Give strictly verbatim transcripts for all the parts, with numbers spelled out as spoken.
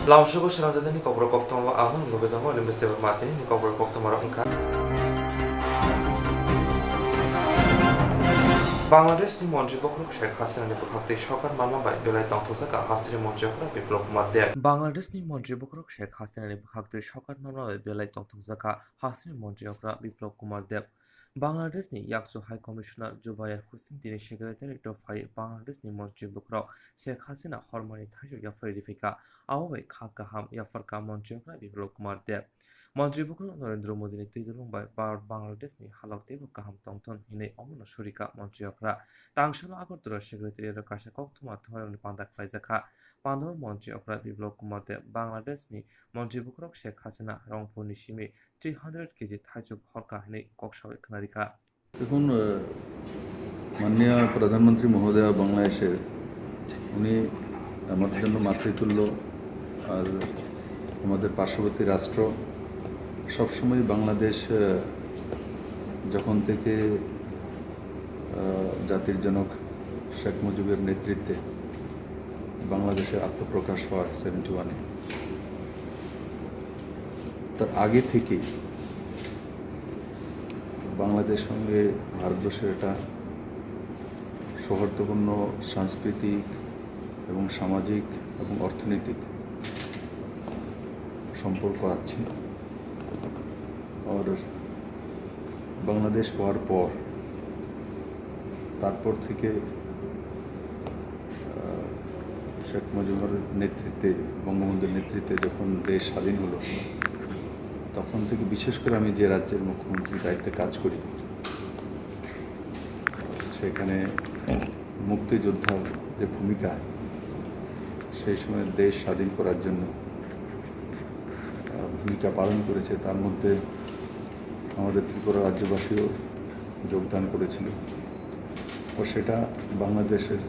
Lamsogo swnamjaknai kokborok koktwma ang nugwi tongo, Olimbes Debbarma tini kokborok koktwma rok wngkha. Bangladeshni montri bokhorok Sheikh Hasinani bwkhaktwi sokar mamla bai belai tongthokjakha hasini montri okra Biplab Kumar Deb. Bangladeshni montri bokhorok Sheikh Hasinani bwkhaktwi sokar mamla bai belai tongthokjakha hasini montri okra Biplab Kumar Deb. Bangladeshni yakchu High Commissioner Jubair Hussain tini Secretariat-o phai Bangladeshni montri bokhorok Sheikh Hasina hormani thaichuk yapharwi riphaikha, abo bai kha kaham yapharkha montri okra Biplab Kumar Deb. Montri bokhorok Narendra Modini twi dulung bai Bharat Bangladeshni halok teibo kaham tongthon hinwi omono surikha montri okra. Tangsalo Agartala Secretariat-o kaisa koktwma thumnairokni panda khlaijakha. Pandao montri okra Biplab Kumar Deb Bangladeshni montri bokhorok Sheikh Hasina Rongphurni simi three hundred K G thaichuk horkha hinwi kok sawi khwnarikha. দেখুন, আহ, মাননীয় প্রধানমন্ত্রী মহোদয়া বাংলাদেশের, উনি আমাদের জন্য মাতৃতুল্য, আর আমাদের পার্শ্ববর্তী রাষ্ট্র। সবসময় বাংলাদেশ, আহ, যখন থেকে, আহ, জাতির জনক শেখ মুজিবের নেতৃত্বে বাংলাদেশের আত্মপ্রকাশ হয় সেভেন্টি ওয়ানে, তার আগে থেকেই বাংলাদেশ সঙ্গে ভারতবর্ষের একটা সৌহার্দ্যপূর্ণ সাংস্কৃতিক এবং সামাজিক এবং অর্থনৈতিক সম্পর্ক আছে। আর বাংলাদেশ হওয়ার পর, তারপর থেকে, আহ, শেখ মুজিবুর নেতৃত্বে, বঙ্গবন্ধুর নেতৃত্বে যখন দেশ স্বাধীন হলো, তখন থেকে বিশেষ করে আমি যে রাজ্যের মুখ্যমন্ত্রীর দায়িত্বে কাজ করি, সেখানে মুক্তিযোদ্ধার যে ভূমিকা, সেই সময় দেশ স্বাধীন করার জন্য, আহ, ভূমিকা পালন করেছে, তার মধ্যে আমাদের ত্রিপুরা রাজ্যবাসীও যোগদান করেছিল। ও সেটা বাংলাদেশের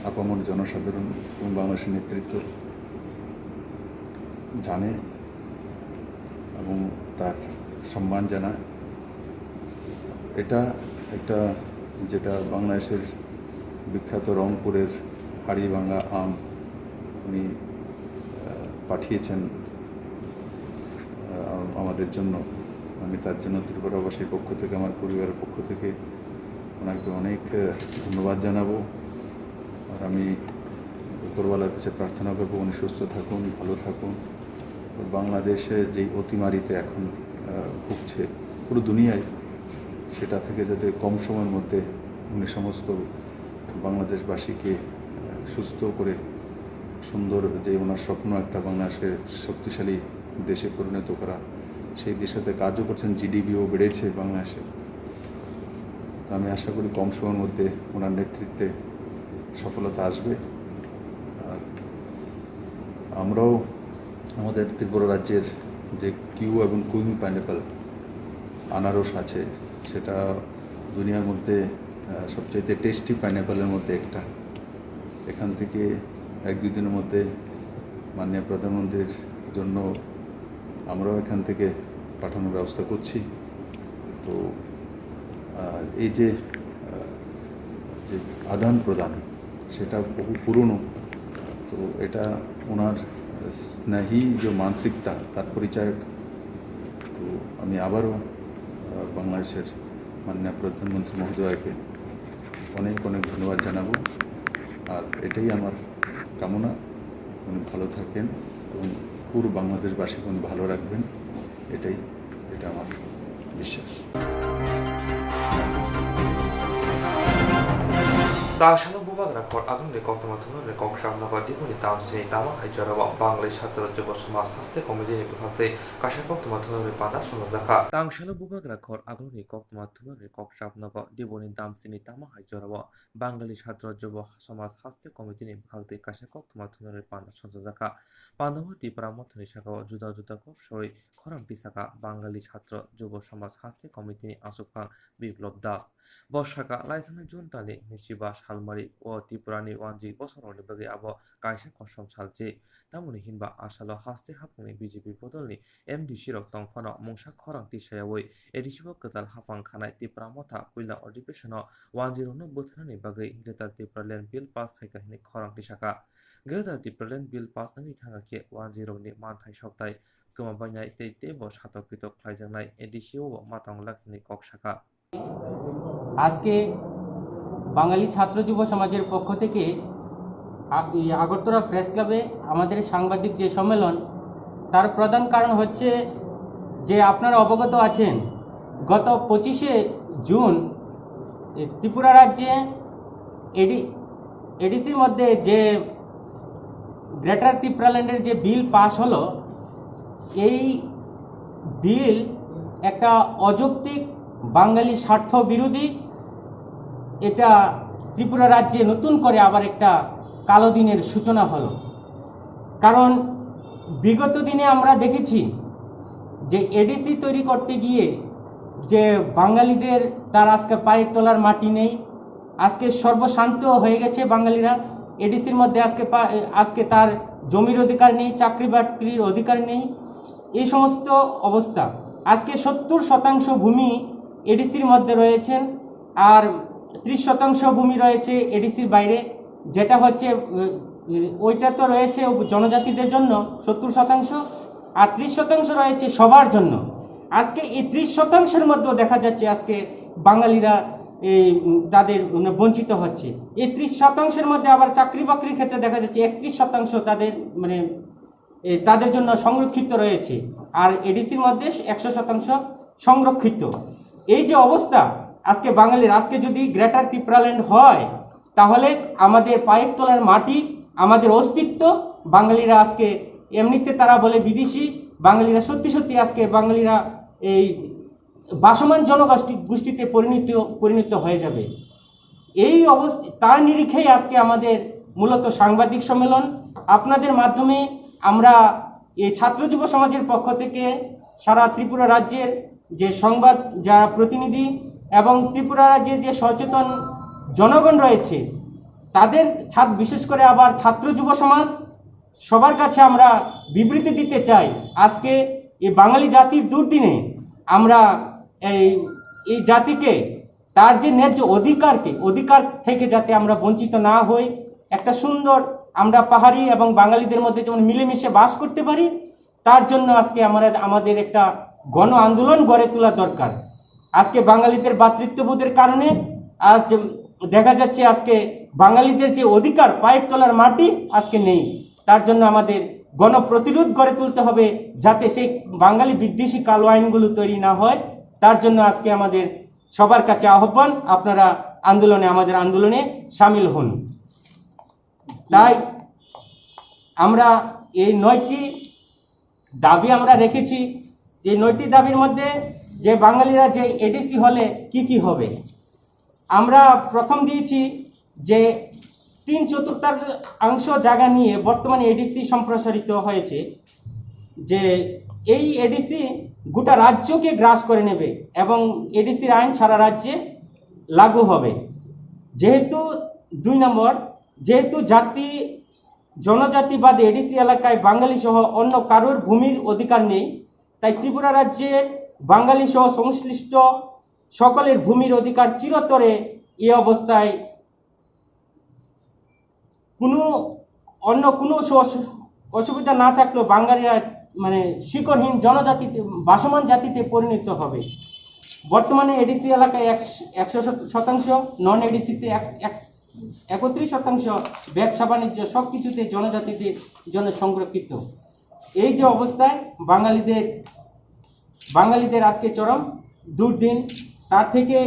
আপামর জনসাধারণ এবং বাংলাদেশের নেতৃত্ব জানে এবং তার সম্মান জানায়। এটা একটা, যেটা বাংলাদেশের বিখ্যাত রংপুরের হাড়িভাঙ্গা আম উনি, আহ, পাঠিয়েছেন, আহ, আমাদের জন্য। আমি তার জন্য ত্রিপুরাবাসীর পক্ষ থেকে, আমার পরিবারের পক্ষ থেকে ওনাকে অনেক, আহ, ধন্যবাদ জানাবো। আর আমি উপরওয়ালার কাছে প্রার্থনা করবো, উনি সুস্থ থাকুন, ভালো থাকুন। বাংলাদেশে যেই অতিমারিতে এখন, আহ, ভুগছে পুরো দুনিয়ায়, সেটা থেকে যাতে কম সময়ের মধ্যে উনি সমস্ত বাংলাদেশবাসীকে, আহ, সুস্থ করে সুন্দর যে ওনার স্বপ্ন, একটা বাংলাদেশের শক্তিশালী দেশে পরিণত করা, সেই দিশাতে কাজও করছেন। জিডিপিও বেড়েছে বাংলাদেশে। তো আমি আশা করি কম সময়ের মধ্যে ওনার নেতৃত্বে সফলতা আসবে। আর আমরাও আমাদের ত্রিপুরা রাজ্যের যে কিউ এবং কুইন পাইনঅ্যাপল আনারস আছে, সেটা দুনিয়ার মধ্যে, আহ, সবচাইতে টেস্টি পাইনঅ্যাপলের মধ্যে একটা। এখান থেকে এক দুই দিনের মধ্যে মাননীয় প্রধানমন্ত্রীর জন্য আমরাও এখান থেকে পাঠানোর ব্যবস্থা করছি। তো, আহ, এই যে, আহ, যে আদান প্রদান, সেটা বহু পুরনো। তো এটা ওনার স্নেহী যে মানসিকতা, তার পরিচায়ক। তো আমি আবারও, আহ, বাংলাদেশের মাননীয় প্রধানমন্ত্রী মহোদয়কে অনেক অনেক ধন্যবাদ জানাবো। আর এটাই আমার কামনা, উনি ভালো থাকেন এবং পুরো বাংলাদেশবাসীকে উনি ভালো রাখবেন, এটাই, এটা আমার বিশ্বাস। Tangsalo bubagra khor agomni koktwma thumnani kok srapnogo Diboni tamsini tamo hai jorao Bangali Chhatro Jubo Samaj Haste Committee ni bwkhaktwi kaisa koktwma thumnani panda swnamjakha. Tangsalo bubagra khor agomni koktwma thumnani kok srapnogo Diboni tamsini tamo hai jorao Bangali Chhatro Jubo Samaj Haste Committee ni bwkhaktwi kaisa koktwma thumnani panda swnamjakha. Pandao Tipra Mothani sakao juda juda kok sawi khorang tisaka Bangali Chhatro Jubo Samaj Haste Committee ni aswkphang Biplab Das. Bo saka laithani June tali nisiba salmari o O Tripura ni wanjwi bosong rokni bagwi abo kaisa kosom salchi. Tamoni hinba asalo haste haphangni B J P bodolni M D C rok tongphano mungsa khorang tisayawi A D C o kwtal haphang khanai Tipra Motha puila adhibeshon o wanjwi rokno bwtharnani bagwi Greater Tipraland Bill pass khaikha hinwi khorang tisakha. Greater Tipraland Bill pass wngwi thangkha khe wanjwi rokni manthai sokthai kwma bainai tei teibo satok pitok khlaijaknai A D C o bo ma tong lak hinwi kok sakha. আজকে বাঙালি ছাত্র যুব সমাজের পক্ষ থেকে আ-, এই আগরতলা প্রেস ক্লাবে আমাদের সাংবাদিক যে সম্মেলন, তার প্রধান কারণ হচ্ছে যে আপনারা অবগত আছেন, গত পঁচিশে জুন এ, ত্রিপুরা রাজ্যে এডি এডিসির মধ্যে যে গ্রেটার ত্রিপুরাল্যান্ডের যে বিল পাস হলো, এই বিল একটা অযৌক্তিক, বাঙালি স্বার্থ বিরোধী। এটা ত্রিপুরা রাজ্যে নতুন করে আবার একটা কালো দিনের সূচনা হলো। কারণ বিগত দিনে আমরা দেখেছি যে এডিসি তৈরি করতে গিয়ে যে বাঙালিদের, তার আজকে পায়ের তলার মাটি নেই। আজকে সর্বশান্ত হয়ে গেছে বাঙালিরা। এডিসির মধ্যে আজকে পা-, আজকে তার জমির অধিকার নেই, চাকরি বাকরির অধিকার নেই, এই সমস্ত অবস্থা। আজকে সত্তর শতাংশ ভূমি এডিসির মধ্যে রয়েছেন, আর ত্রিশ শতাংশ ভূমি রয়েছে এডিসির বাইরে, যেটা হচ্ছে, উম, উম, ওইটা তো রয়েছে জনজাতিদের জন্য সত্তর শতাংশ, আর ত্রিশ শতাংশ রয়েছে সবার জন্য। আজকে এই ত্রিশ শতাংশের মধ্যেও দেখা যাচ্ছে আজকে বাঙালিরা এই, উম, তাদের, মানে, বঞ্চিত হচ্ছে। এই ত্রিশ শতাংশের মধ্যে আবার চাকরি বাকরির ক্ষেত্রে দেখা যাচ্ছে একত্রিশ শতাংশ তাদের, মানে, এ, তাদের জন্য সংরক্ষিত রয়েছে, আর এডিসির মধ্যে একশো শতাংশ সংরক্ষিত। এই যে অবস্থা, আজকে বাঙালির, আজকে যদি গ্রেটার ত্রিপুরাল্যান্ড হয়, তাহলে আমাদের পায়ের তলার মাটি, আমাদের অস্তিত্ব, বাঙালিরা আজকে এমনিতে তারা বলে বিদেশি, বাঙালিরা সত্যি সত্যি আজকে বাঙালিরা এই ভাসমান জনগোষ্ঠী, গোষ্ঠীতে পরিণত, পরিণত হয়ে যাবে। এই অবস্থা, তার নিরিখেই আজকে আমাদের মূলত সাংবাদিক সম্মেলন। আপনাদের মাধ্যমে আমরা এই ছাত্র যুব সমাজের পক্ষ থেকে সারা ত্রিপুরা রাজ্যের যে সংবাদ, যারা প্রতিনিধি এবং ত্রিপুরা রাজ্যের যে সচেতন জনগণ রয়েছে, তাদের ছাত-, বিশেষ করে আবার ছাত্র যুব সমাজ, সবার কাছে আমরা বিবৃতি দিতে চাই, আজকে এই বাঙালি জাতির দুর্দিনে আমরা এই, এই জাতিকে তার যে ন্যায্য অধিকারকে, অধিকার থেকে যাতে আমরা বঞ্চিত না হই, একটা সুন্দর আমরা পাহাড়ি এবং বাঙালিদের মধ্যে যেমন মিলেমিশে বাস করতে পারি, তার জন্য আজকে আমরা, আমাদের একটা গণ আন্দোলন গড়ে তোলা দরকার। আজকে বাঙালিদের ভ্রাতৃত্ববোধের কারণে আজ দেখা যাচ্ছে আজকে বাঙালিদের যে অধিকার, পায়ের তলার মাটি আজকে নেই। তার জন্য আমাদের গণপ্রতিরোধ গড়ে তুলতে হবে, যাতে সেই বাঙালি বিদ্বেষী কালো আইনগুলো তৈরি না হয়। তার জন্য আজকে আমাদের সবার কাছে আহ্বান, আপনারা আন্দোলনে, আমাদের আন্দোলনে সামিল হন। তাই আমরা এই নয়টি দাবি আমরা রেখেছি, যে নয়টি দাবির মধ্যে যে বাঙালিরা যে এডিসি হলে কি কি হবে। আমরা প্রথম দিয়েছি যে তিন চতুর্থাংশ জায়গা নিয়ে বর্তমানে এডিসি সম্প্রসারিত হয়েছে, যে এই এডিসি গোটা রাজ্যকে গ্রাস করে নেবে এবং এডিসির আইন সারা রাজ্যে লাগু হবে। যেহেতু দুই নম্বর, যেহেতু জাতি, জনজাতি বাদে এডিসি এলাকায় বাঙালি সহ অন্য কারোর ভূমির অধিকার নেই, তাই ত্রিপুরা রাজ্যে বাঙালি সহ সংশ্লিষ্ট সকলের ভূমির অধিকার চিরতরে এই অবস্থায় কোনো অন্য কোনো অসু-, অসুবিধা না থাকলেও বাঙালিরা মানে শিকড়হীন জনজাতিতে, ভাসমান জাতিতে পরিণত হবে। বর্তমানে এডিসি এলাকায় এক, একশো শতাংশ, নন এডিসিতে এক, এক, একত্রিশ শতাংশ, ব্যবসা বাণিজ্য সব কিছুতে জনজাতিদের জন্য সংরক্ষিত। এই যে অবস্থায় বাঙালিদের, বাঙালিদের আজকে চরম দুর্দিন। তার থেকে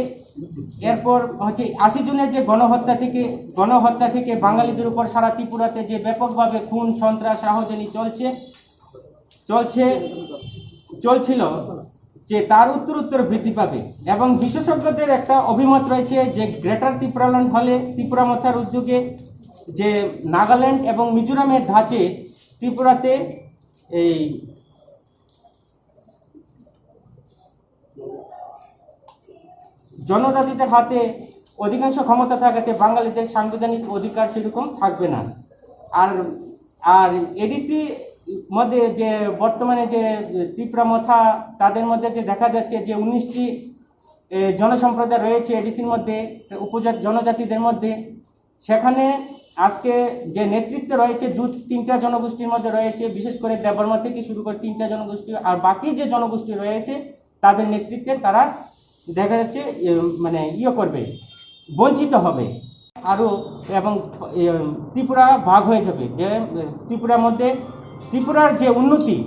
এরপর হচ্ছে আশি জনের যে গণহত্যা থেকে, গণহত্যা থেকে বাঙালিদের উপর সারা ত্রিপুরাতে যে ব্যাপকভাবে খুন, সন্ত্রাস, রাহাজানি চলছে, চলছে, চলছিল, যে তার উত্তর উত্তর বৃদ্ধি পাবে। এবং বিশেষজ্ঞদের একটা অভিমত রয়েছে যে গ্রেটার ত্রিপুরাল্যান্ড হলে ত্রিপুরা মথার উদ্যোগে যে নাগাল্যান্ড এবং মিজোরামের ধাঁচে ত্রিপুরাতে এই জনজাতিদের হাতে অধিকাংশ ক্ষমতা থাকাতে বাঙালিদের সাংবিধানিক অধিকার সেরকম থাকবে না। আর আর এডিসি মধ্যে যে বর্তমানে যে ত্রিপুরা মথা, তাদের মধ্যে যে দেখা যাচ্ছে যে উনিশটি জনসম্প্রদায় রয়েছে এডিসির মধ্যে, উপজাতি জনজাতিদের মধ্যে। সেখানে আজকে যে নেতৃত্ব রয়েছে, দু তিনটা জনগোষ্ঠীর মধ্যে রয়েছে, বিশেষ করে দেববর্মা থেকে শুরু করে তিনটা জনগোষ্ঠী, আর বাকি যে জনগোষ্ঠী রয়েছে, তাদের নেতৃত্বে তারা দেখা যাচ্ছে মানে ইয়ে করবে, বঞ্চিত হবে আরও। এবং ত্রিপুরা ভাগ হয়ে যাবে, যে ত্রিপুরার মধ্যে ত্রিপুরার যে উন্নতি,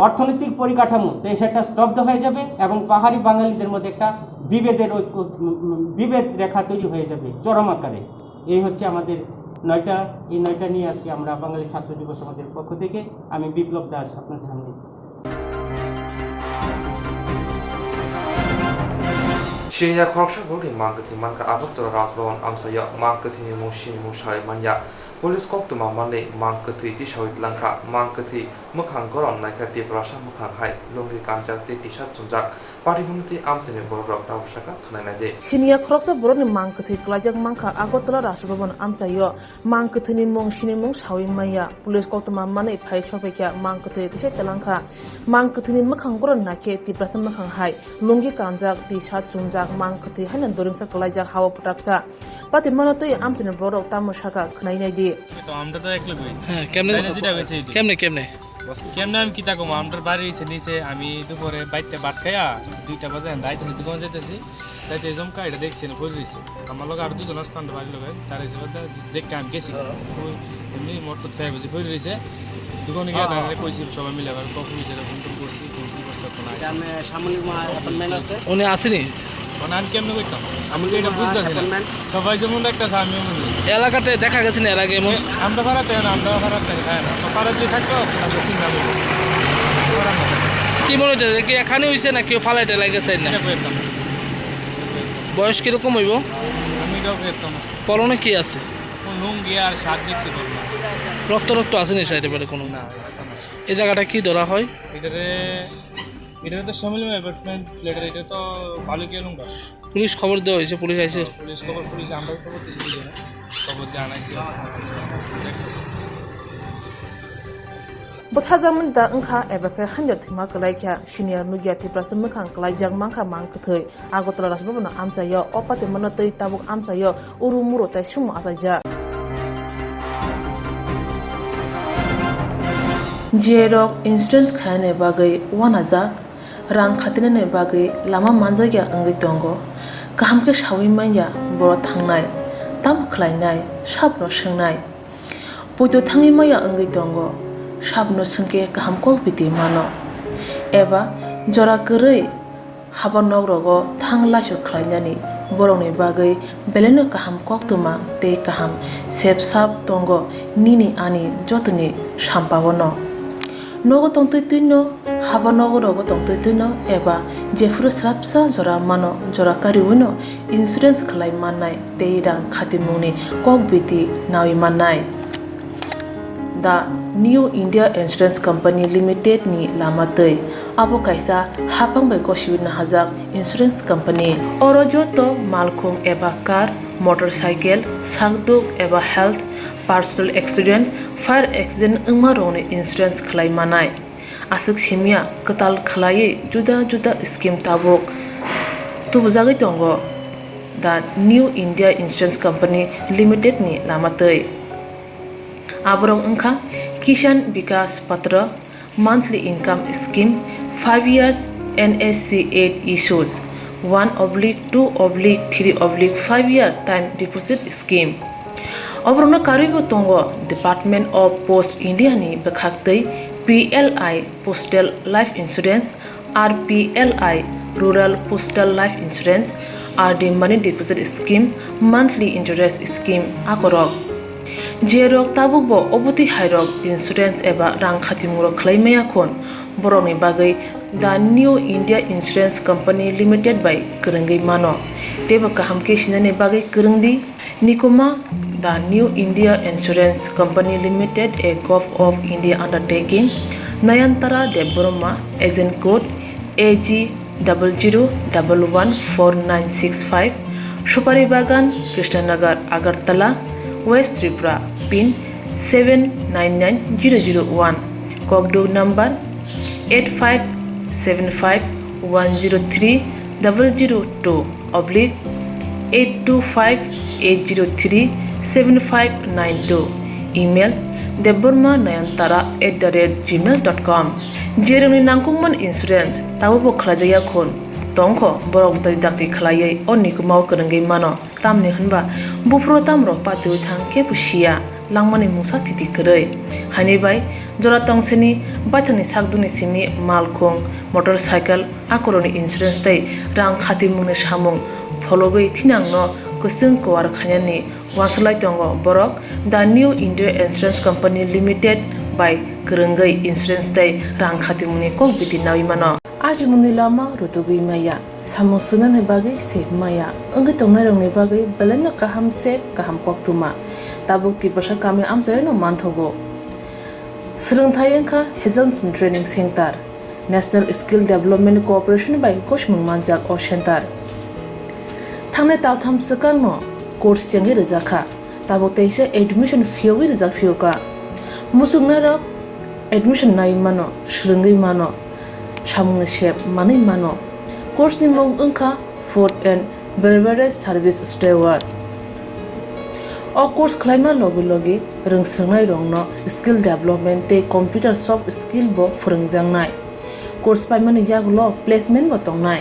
অর্থনৈতিক পরিকাঠামো, তো সেটা স্তব্ধ হয়ে যাবে এবং পাহাড়ি বাঙালিদের মধ্যে একটা বিভেদের ঐক্য, বিভেদ রেখা তৈরি হয়ে যাবে চরম আকারে। এই হচ্ছে আমাদের নয়টা। এই নয়টা নিয়ে আজকে আমরা বাঙালি ছাত্র যুব সমাজের পক্ষ থেকে আমি বিপ্লব দাস আপনাদের সামনে। Siniya khoroksa borokni mang kwthwi mankha Agartala Rajbhavan amchaio. Mang kwthwini mung sinimung sawi manya. Police koktwma manwi mang kwthwi tisawi tlangkha. Mang kwthwi mwkhang goron naikha Tiprasa mwkhang hai lungi kanjak tei T-shirt chumjak. Party hwnwi tei amchaini bororok tabuk saka khwnai naidi. Siniya khoroksa borokni mang kwthwi kwlaijak mankha Agartala Rajbhavan amchaio. Mang kwthwini mung sinimung sawi manya. Police koktwma manwi phai sokphaikha mang kwthwi tisa tlangkha. Mang kwthwini mwkhang goron naikhe Tiprasa mwkhang hai lungi kanjak, T-shirt chumjak, mang kwthwi haino doringsa kwlaijak ha-o pwtapsa. Pati mano twi amchaini borok tamo saka khwnai naidi. তো আমরা তো এক লোকই। হ্যাঁ, কেমনে? তাইলে যেটা হয়েছে এটাই। কেমনে, কেমনে? কেমনে আমি কিতা কম, আমরা বাড়ি এসে নিচে আমি দুপুরে বাইতে ভাত খাইয়া দুইটা বাজে আমি বাইতে দোকান যাইতেছি। তাই তো এরকম কাইটা দেখছি না, পড়ে রয়েছে। আমার লগে আর দুজন আসতো আমরা বাড়ির লগে, তার হিসেবে দে-, দেখতে আমি গেছি। ওই এমনি মোটর তো তেরো বাজে পড়ে রয়েছে। দোকানে গিয়ে তারা কইছিল সবাই মিলে আবার কখন বিচারে ফোন টোন করছি, কোন কোন করছে, কোন আইছে। সামনে সামনে মা অ্যাপয়েন্টমেন্ট আছে। উনি আসেনি? মানে আমি কেমনে করতাম? আমি তো এটা বুঝতেছি না। অ্যাপয়েন্টমেন্ট। সবাই যেমন একটা আছে, আমিও মনে হয়। এলাকাতে দেখা গেছে না এর আগে এমন? এ, আমরা পাড়াতে না, আমরা পাড়াতে খায় না। আমরা পাড়ার যে থাকতো, আমরা চিন্তা করি। কি মনে হচ্ছে যে কি এখানে হইছে না কেউ ফালাই টালাই গেছে না? এটা করতাম। বয়স কিরকম হইব? আমি এটাও করতাম। পরনে কি আছে? কোন লুঙ্গি আর শার্ট দেখছি বলবো। রক্ত রক্ত আছে নি সাইডে বেড়ে কোনো? না, এটা তো না। এই জায়গাটা কি ধরা হয়? এটারে, এটা তো শ্যামলী অ্যাপার্টমেন্ট ফ্ল্যাটের, এটা তো বালুকিয়া লুঙ্গা। পুলিশ খবর দেওয়া হয়েছে, পুলিশ আইছে। পুলিশ খবর, পুলিশ আমরা খবর দিছি দুজনে। খবর জানাইছি। Bwtharjakmani da wngkha eba khe hamya thwima kwlai kha, senior media Tiprasa mwkhang kwlaijak mankha mang kwthwi. Agartala Rajbhavan amchaio o patimano twi tabuk amchaio uru muru tei sumo achaijak. Jiyai rok insurance khainani bagwi uanajak, rang khatinani bagwi lama manjakya wngwi tongo. Kaham khe sawi manya borok thangnai, tamo khlainai, sabono swngnai. Poito thangwi maya wngwi tongo, sabono swngkhe kaham kok biti mano. Eba jora kwrwi haba nok rogo thang laisu khlainani borokni bagwi belaino kaham koktwma tei kaham sep sap tongo nini ani jotoni sampaono. Nogo tongtwi twino, haba nogo rogo tongtwi twino eba jephuru swrapsa jora mano, jora kariwino insurance khlai mannai tei rang khatimungni kok biti nawi mannai. The New India Insurance Company Limited ni lama twi abo kaisa haphang bai gosiwi nahajak insurance company. Oro joto malkhung eba car, motorcycle, sakduk eba health, personal accident, fire accident wngma rokni insurance khlai manai. Aswk simya kwtal khwlaiwi juda juda scheme tabuk tubujagwi tongo the New India Insurance Company Limited ni lama twi. Aborok wngkha Kisan Vikas Patra, monthly income scheme, five years N S C eight issues, one oblique two oblique three oblique five year time deposit scheme. Oborokno karwibo tongo Department of Post India ni bwkhaktwi P L I Postal Life Insurance, R P L I Rural Postal Life Insurance, R D Money Deposit Scheme, Monthly Interest Scheme akorok. Jerok tabukbo obotwi hairok insurance eba rang khatimungrok khlai maya khun, borokni bagwi The New India Insurance Company Limited bai kwrwngwi mano. Teibo kaham khe sinani bagwi kwrwng di. Nikuma, The New India Insurance Company Limited, a Govt of India undertaking, Nayantara Debbarma, agent code A G double zero double one four nine six five, Supari Bagan, Krishnanagar, Agartala, West Tripura, pin seven nine nine zero zero one, kokduk number eight five seven five one zero three double zero two oblique eight two five eight zero three seven five nine two, email debbarma nayantara at the rate gmail dot com. Jerwngni nangkukmani insurance tabukbo khlaijakya khun tongkho, borok dakti dakti khlaiwi o nikumao kwrwngwi mano. Tamni hwnba buphuru tamrok patiwi thang kebo siya, langmani mungsa thiti kwrwi. Haini bai jora tongseni baithangni sakdukni simi malkhung, motorcycle, akorokni insurance tei rang khatimungni samung phologwi thinangno kwchwng kuar khainani uansuk lai tongo borok The New India Insurance Company Limited bai kwrwngwi insurance tei rang khatimungni kok biti naui mano. Ajimungni lama rutugwi maya, samung swngnani bagwi sep maya, wngwi tongnairokni bagwi belaino kaham sep, kaham koktwma. Tabuk Tiprasa kami amchaino manthogo. Swrwngthai wngkha Hazelson Training Center, National Skill Development Corporation bai gosimung manjak o center. Thangnai taltham swkangno course chengwi rwjakha, tabuk teisa admission phiyogwi rwjak phiyokha. Muchungnairok admission nai mano, swrwngwi mano, samungni sep manwi mano. Course ni mung wngkha Food and Beverage Service Steward. O course khlaima logi logi rwngswrwngnairokno skill development tei computer soft skill bo phwrwngjaknai. Course paimani yagulo placement bo tongnai.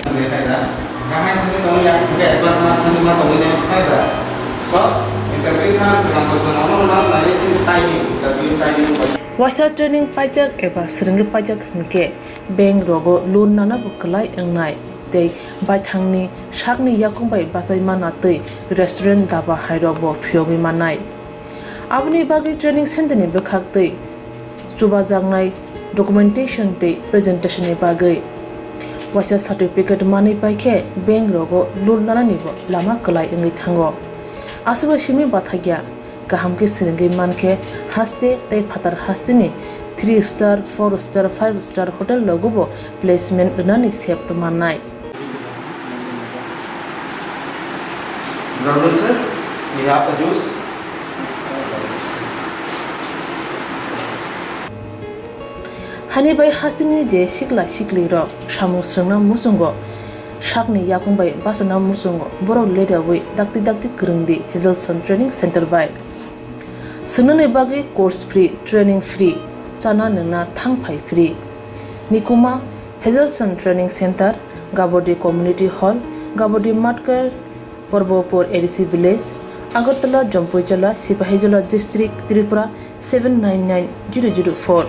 Waisa training paijak eba swrwngwi paijak hwnkhe bank rogo loan nana bo kwlai wngnai tei baithangni sakni yakung bai bachai mana tei restaurant, daba hairok bo phiyogwi mannai. Aboni bagwi training center ni bwkhak tei chubajaknai documentation tei presentation ni bagwi waisa certificate manwi paikhe bank rogo loan nanani bo lama kwlai wngwi thango. Aswkbai simi bathakya, kaham khe swrwngwi mankhe haste tei phatar hasteni three star, four star, five star hotel rogo bo placement rwnani sep mannai. Brother sir, we have a juice. Hani bai hasteni je sikla sikli rok samung swrwngna muchungo, sakni yakung bai bachana muchungo, borok ledawi dakti dakti kwrwngdi Hazelson Training Center bai. Swngnani bagwi course free, training free, chana nwngna thang phai free. Nikuma Hazelson Training Center, Gabodi Community Hall, Gabodi Matkar, Parbopur A D C Village, Agartala, Jampuijala, Sipahijola District, Tripura seven nine nine zero zero four.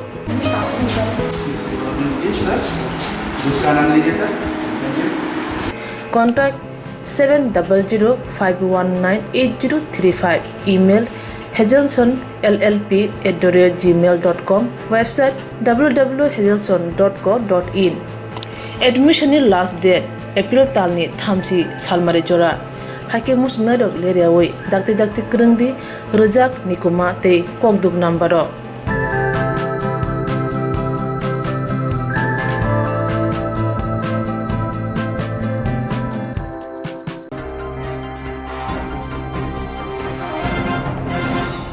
Contact seven double zero five one nine eight zero three five, email hazelson L L P at the rate gmail dot com, website W W W hazelson dot co dot in. Admission ni last date April talni thamchi salmari jora. Haikhe muchungnairok leriawi dakti dakti kwrwngdi, rwjak, nikuma tei kokduk number rok.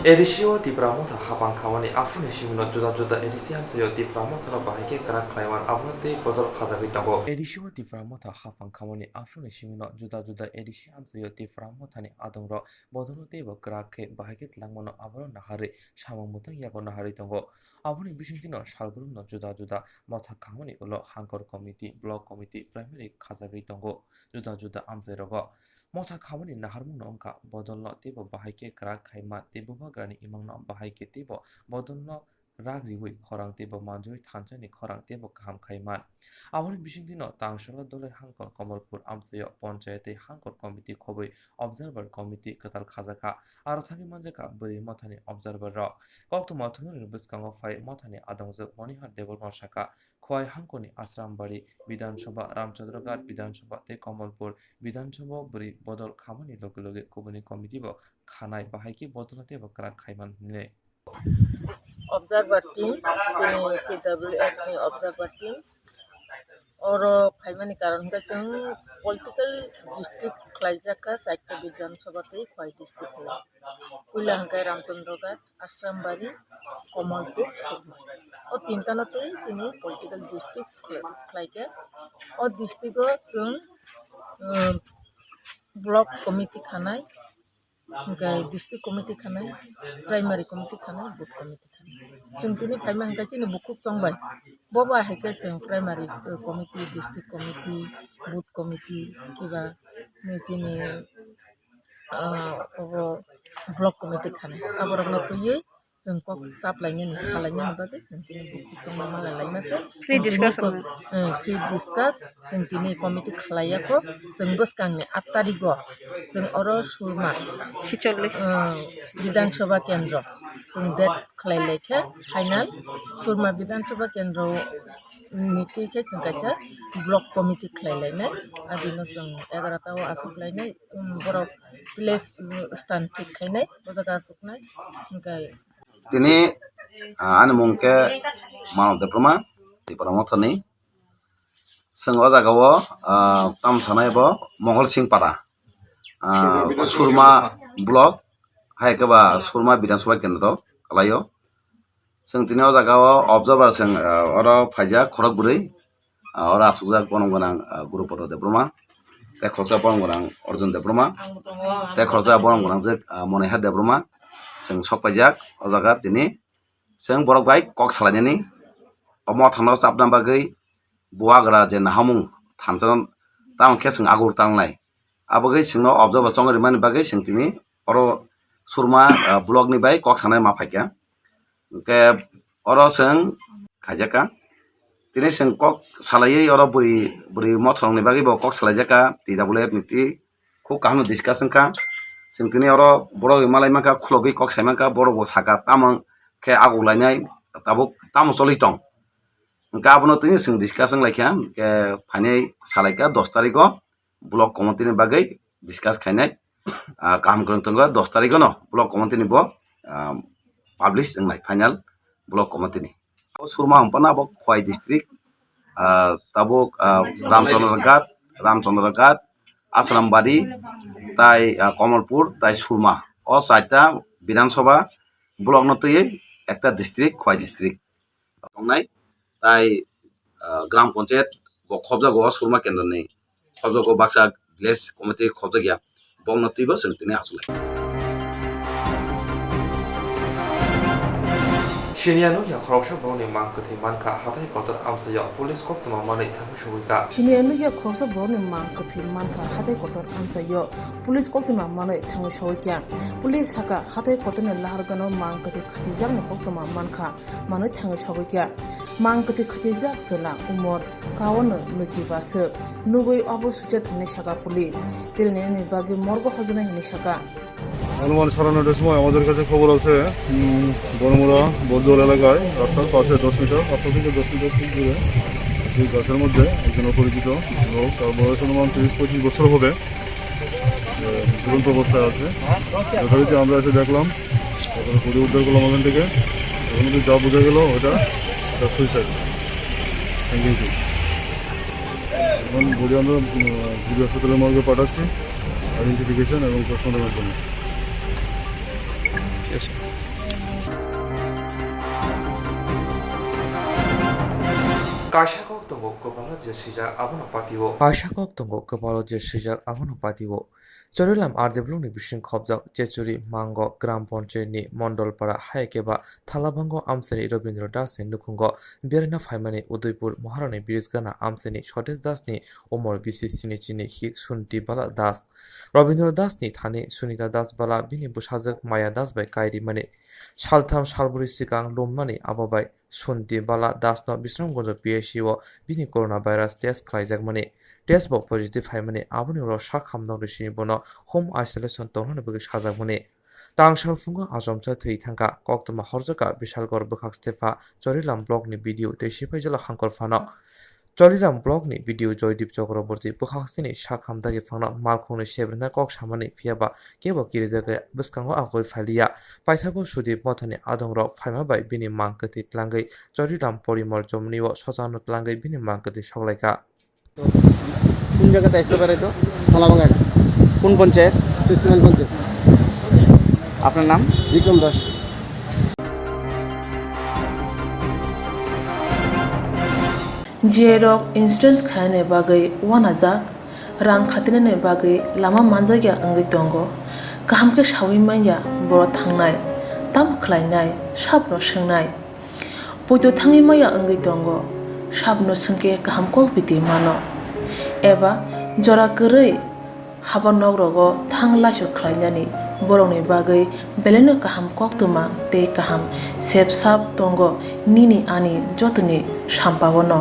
A D C o Tipra Motha hapang khamani aphuruni simino juda juda A D C hamsao Tipra Mothano bahai khe kwrak khlaiman abono tei bodol khajagwi tongo. A D C o Tipra Motha hapang khamani aphuruni simino juda juda A D C hamsao Tipra Mothani adongrok bodolo teibo kwrak khe bahai khe tlangmano abono naharwi samung mwtang yago naharwi tongo. Aboni bisingtwino salbrumno juda juda motha khamani ulo hangkor committee, block committee, primary khajagwi tongo juda juda amchairogo. Motha khamani naharmungno wngkha bodolno teibo bahai khe kwrak khaima tei bubagrani imangno bahai khe teibo bodolno rak riwi khorang teibo manjui thanchani khorang teibo kaham khai man. Aboni bisingtwino Tangshoro Doloi Hangkor Komolpur amchaio ponchayat tei hangkor committee khobwi observer committee kwtal khajakha. Aro thangwi manjakha bwrwi mothani observer rok. Koktwma thumnani bwskango phai mothani adongjwk Monihar Debbarma sakha, Khowai hangkorni Asrambari Bidhan Sabha, Ramchandra Ghat Bidhan Sabha tei Komolpur Bidhan Sabha bwrwi bodol khamani loge loge kubuni committee bo khanai, bahai khe bodolno teibo kwrak khai man hwnwi. Observer team, chini T W F ni observer team. Oro phaimani karon hwnkhe chwng political district khlaijak kha, chaita Bidhan Sabha tei Khowai district o. Puila hwnkhe Ramchandra Ghat, Ashram Bari, Kamalpur, Sukma. O tinta no twi chini political district khlai khe. O district o chwng, um, block committee khanai, hwnkhe district committee khanai, primary committee khanai, booth committee khanai. Chwng tini phaima hwnkhe chini bukhuk chongbai. Bo bai hai khe chwng primary, uh, committee, district committee, booth committee, kiba chini, uh, obo block committee khanai. Aborokno twiwi chwng kok chaplainani, salainani bagwi chwng tini bukhuk chongma malai laima se. Free discussion. Chwng tini kom-, eh, free discuss chwng tini committee khlai ya kho. Chwng bwskangni aat tarigo chwng oro Surma, Sichol le. Eh, Bidhan Sabha Kendro chwng date khlai lai khe final Surma Bidhan Sabha Kendro ni twi khe chwng kaisa block committee khlai lainai. Adino chwng egaroh ta o achuk lainai, um, borok place, um, stand thik khainai, o jaga achuknai. Hwnkhe tini, ah, ani mung khe Manav Debbarma, Tipra Mothani. Chwng o jaga o, ah, tamo sanai bo Mongol Singh Para, ah, Surma Block, hai khe ba Surma Bidhan Sabha Kendro kalai o. Chwng tini o jaga o observer chwng, ah, oro phaijak khorok bwrwi, ah, oro achukjak borom gwnang, ah, Gurupada Debbarma, tei khoroksa borom gwnang Arjun Debbarma, tei khoroksa borom gwnang je, ah, Monihar Debbarma. Chwng sok paijak o jaga tini. Chwng borok bai kok salainani, o mothano chapna bagwi bubagra je nahamung thansa tamo khe chwng agur tangnai. Abo khe chwngno observer chongrimani bagwi chwng tini oro Surma, ah, block ni bai kok sanai ma phaikha. Hwnkhe oro chwng khaijakha. Tini chwng kok salaiwi oro bwrwi, bwrwi motholongni bagwi bo kok salaijakha, T W F ni twi. Khub kaham no discuss wngkha. Chwng tini oro borok malai mankha, khulogwi kok sai mankha, borok bo sakha, tamo khe aguklainai, tabuk tamo choli tong. Hwnkhe abono tini chwng discuss wnglaikha, hwnkhe phainai salaikha dos tarikh o block committee ni bagwi discuss khainai. Ah, kaham kwrwng tongo, dos tarikh o no block committee ni bo, ah, publish wngnai final block committee ni. O Surma hwnphano abo Khowai district, ah, tabuk, ah, Ramchandra Ghat, Ramchandra Ghat, Ashram Bari, tai, ah, Kamalpur, tai Surma. O chaita Bidhan Sabha block no twiwi ekta district, Khowai district tongnai. Tai, ah, Gram Panchayat bo khobjago o Surma kendroni. Khobjago baksa village committee khobjakya, bokno twibo chwng tini achuk lai. Siniya nukya khoroksa borokni mang kwthwi mankha hathai kotor amchaio police koktwma manwi thangwi sogwikha. Siniya nukya khoroksa borokni mang kwthwi mankha hathai kotor amchaio police koktwma manwi thangwi sogwikha. Police sakha hathai kotorni lahargano mang kwthwi khasijakni koktwma mankha. Manwi thangwi sogwikha. Mang kwthwi khachijak chwla umor kaono nwichi bwswk. Nugwi obo suicide hwnwi sakha police. Chwlini bagwi morgo hojnai hwnwi sakha. অনুমান সাড়ে নয়টার সময় আমাদের কাছে খবর আছে, উম, বনমুড়া বটদোয়াল এলাকায় রাস্তার পাশে দশ মিটার, পাঁচ থেকে দশ মিটার খুব দূরে সেই গাছের মধ্যে একজন অপরিচিত লোক, তার বয়স অনুমান তিরিশ পঁয়ত্রিশ বছর হবে, আহ, ঝুলন্ত অবস্থায় আছে। যথারীতি আমরা এসে দেখলাম, তারপরে পুড়ে উদ্ধার করলাম ওখান থেকে। ওখান থেকে যা বোঝা গেল, ওটা একটা সুইসাইড, হ্যাঙ্গিং কেস। এখন বডি আমরা, উম, জিবি হাসপাতালের মর্গে পাঠাচ্ছি, আইডেন্টিফিকেশন এবং পোস্টমর্টমের জন্য। Kaisa kok tongo kwpalo je swijak abono patio. Kaisa kok tongo kwpalo je swijak abono patio. Chorilam R D block ni bising khobjak Chechuri Mango Gram Panchayat ni Mondolpara hai khe ba Thalabango amchaini Robindra Das ni nukhungo beraina phaimani Udaipur Maharani Bridge gana amchaini Swadesh Das ni umor bisi sini chini hik Sunti Bala Das. Robindra Das ni thani Sunita Das Bala bini bwsajwk Maya Das bai kai rimani saltham salbrwi swkang lumnani abo bai Sunti Bala Das no Bisramganj P H C o bini corona virus test khlaijakmani. Test bo positive phaimani, aboni ulo sak hamdong risini bono home isolation tongnani bagwi sajakmani. Tang salphungo achomsa thwi thangkha, koktwma horjakha Bishalgarh bwkhak stepha Chorilam block ni B D O tei sipaijala Hangkor phano. Chorilam block ni B D O Joydeep Chakraborty bwkhak stini sak hamdagi phangno malkhungni sebrinai kok samani, phiyaba kebo kirijagwi bwskango agoi phailiya. Paithago Sudip Mothani adongrok phaima bai bini mang kwthwi tlangwi Choriram Porimol chomni o sochano tlangwi bini mang kwthwi soklaikha. কোন জায়গাতে আসতে পারে তো? থালাবাগান। কোন panchayat? Sixty nine panchayat. আপনার নাম? বিক্রম Das. J rok insurance khainani bagwi uanajak, rang khatinani bagwi lama manjakya wngwi tongo. Kaham khe saui manya borok thangnai, tamo khlainai, sabno swngnai. Poito thangwi maya wngwi tongo, sabno swngkhe kaham kok biti mano. Eba jora kwrwi haba nok rogo thang laisok khlainani borokni bagwi belaino kaham koktwma tei kaham sep sap tongo nini ani jotoni sampao no.